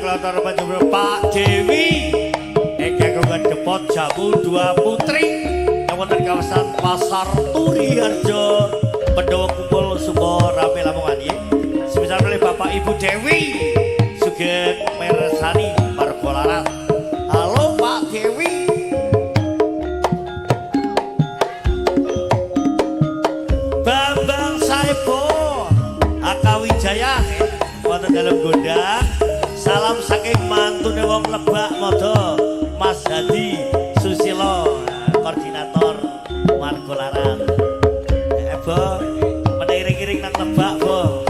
Kloter panjenengan Pak Dewi ingkang kagungan depot jamu dua putri yang wonten kawasan Pasar Turiharjo Pendowo Kumpul Sukorame Lamongan nggih. Semisal oleh Bapak Ibu Dewi Sugeng Mersani Margo Laras. Halo Pak Dewi. Bambang Saebo Akawijaya wonten dalem gondang. Salam saking mantune wong Lebak Modo Mas Hadi Susilo koordinator Margo Laras. Ebo meneiring-iring nang Lebak Bo.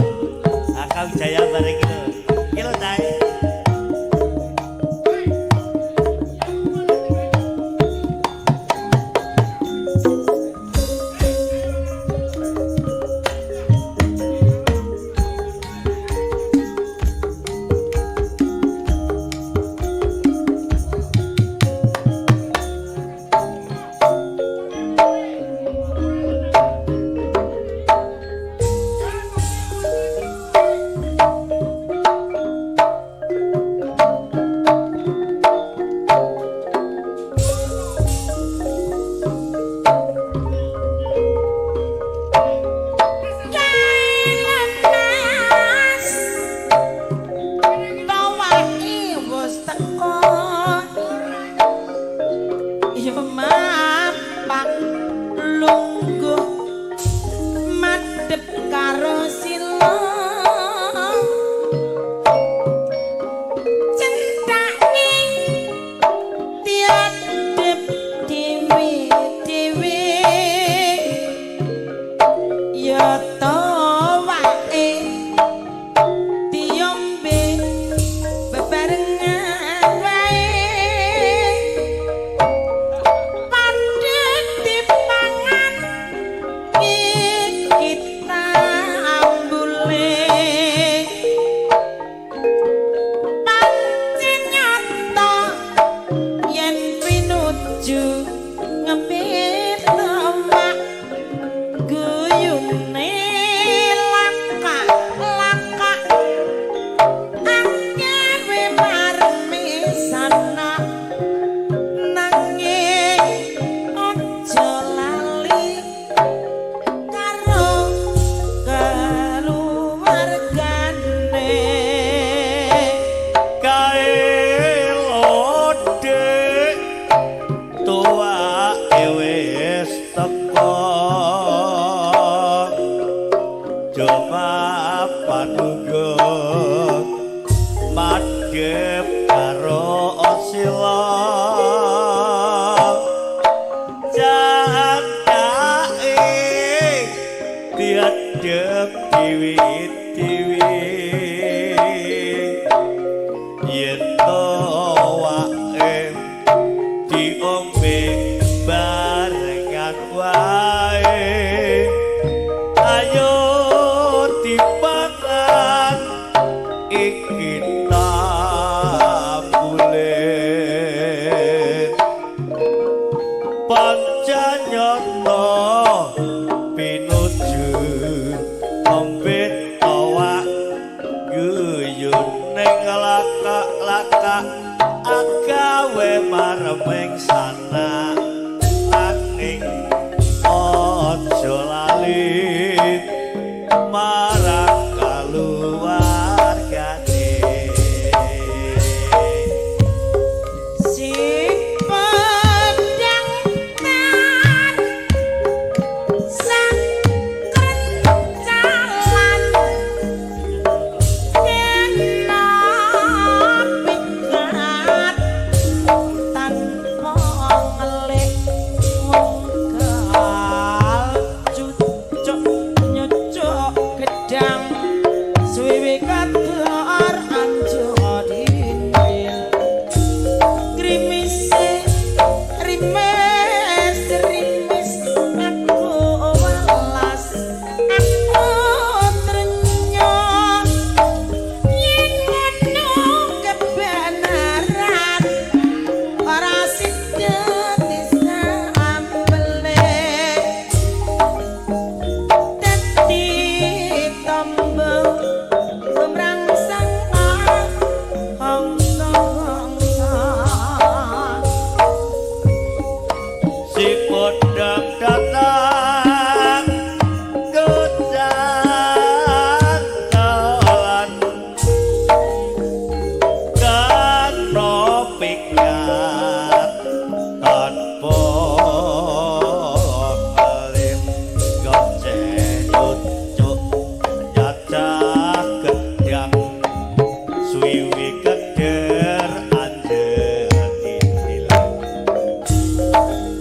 Akawijaya bareng iki lho. Iki lho Cai.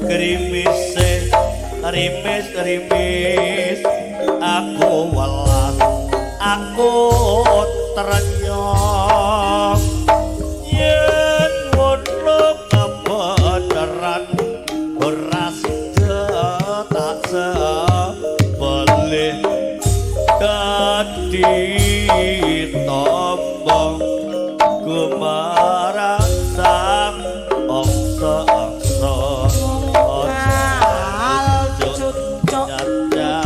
Grimis, rimis, rimis, aku welas, aku trenyuh. Yen ngono kebenaran ora sida tak sebelih dadi tombo gumarasang angsa-angsa. Kal cucuk gedang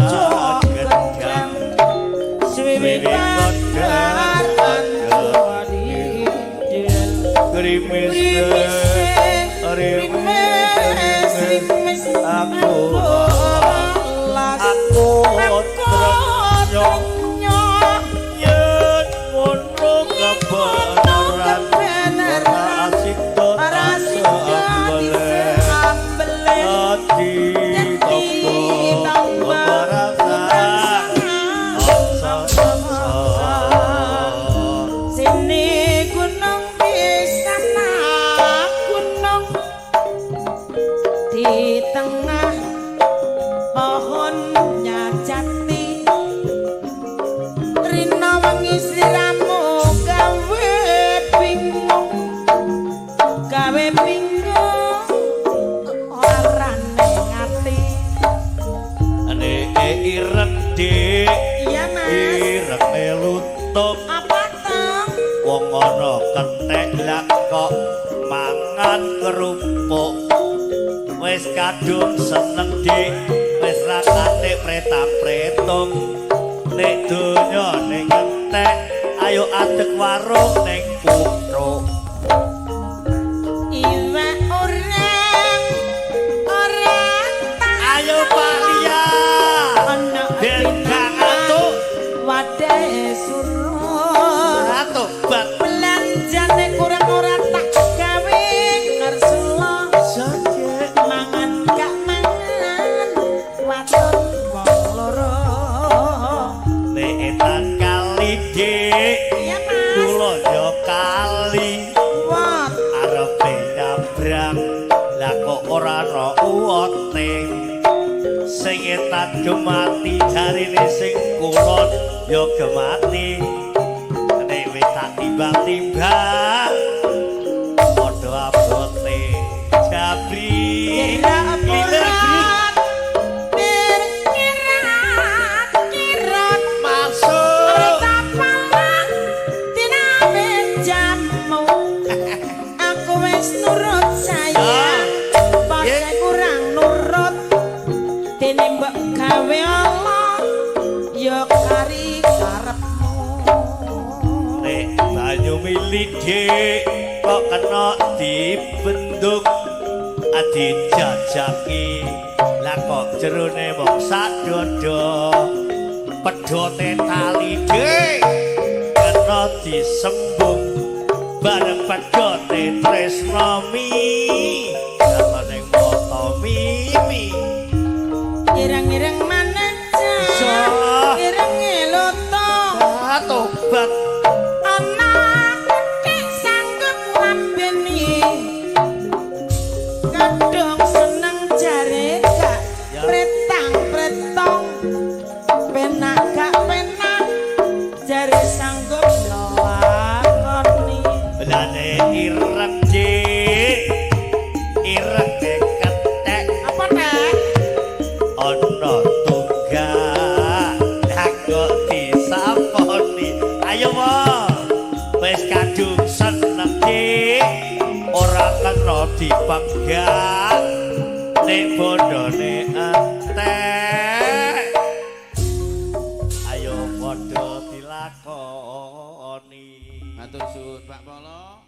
swiwi kadar Grimis, rimis, rimis, aku welas, aku trenyuh. Yen ngono kebenaran ora sida ora tak sida sembelih disembelih dadi tombo gumarasang angsa-angsa. Sini gunung di sana gunung, di tengah pohonnya jati. Rina wengi sliramu gawe bingung, gawe bingung orane ngati. Nek ireng, Dik. Iya, Mas. Irenge lutung. Apa tong? Wong ana kethek lak kok mangan kerupuk. Wis kadung seneng, Dik, wis ra katik pretang-pretung. Nek donya ning entek, ayo adeg warung ning puthuk. Iwak orang ora tak Ayo, Pak Lia. Ana Ben gak ngantuk. Wadahe surut. Tobat. Belanjane kurang ora tak gawe ngersula. Saja. Mangan gak mangan waton wong loro. Nek etan kali, Dik. Iya, Mas. Kula yo kali. Wat. Arepe nyabrang lah kok ora ana uwote. Sing etan gemati, jarine sing kulon yo gemati. Nek wis tak timbang-timbang padha abote, jabri. Kira Glitter. purat bir kirat kirat. Masuk. Tapalang dinawe jamu. Aku wis nurut, sayang. Bose kurang nurut. Dene mbok gawe Allah ya kari karepmu. Nek banyu mili, Dik, kok kena dibendung, dijajaki lah kok jerone mung sadodo. Pedote tali, Dik, kena disembung bareng pedote tresno mi ning mata mimi. Ireng-ireng maneh. Iso. Irenge lotong. Ah, tobat. Ana kethek sanggup ngabeni. Kadung seneng jare gak Ya. pretang pretong. Penak gak penak jare sanggup nglakoni. Lane ireng, Dik, ireng kethek. Apa nek? Ana tunggak lah kok disaponi. Ayo wae, wis kadung seneng, Dik, ora kena dipegang nek bondone entek. Ayo padha dilakoni. Matur suwun, Pak Polo.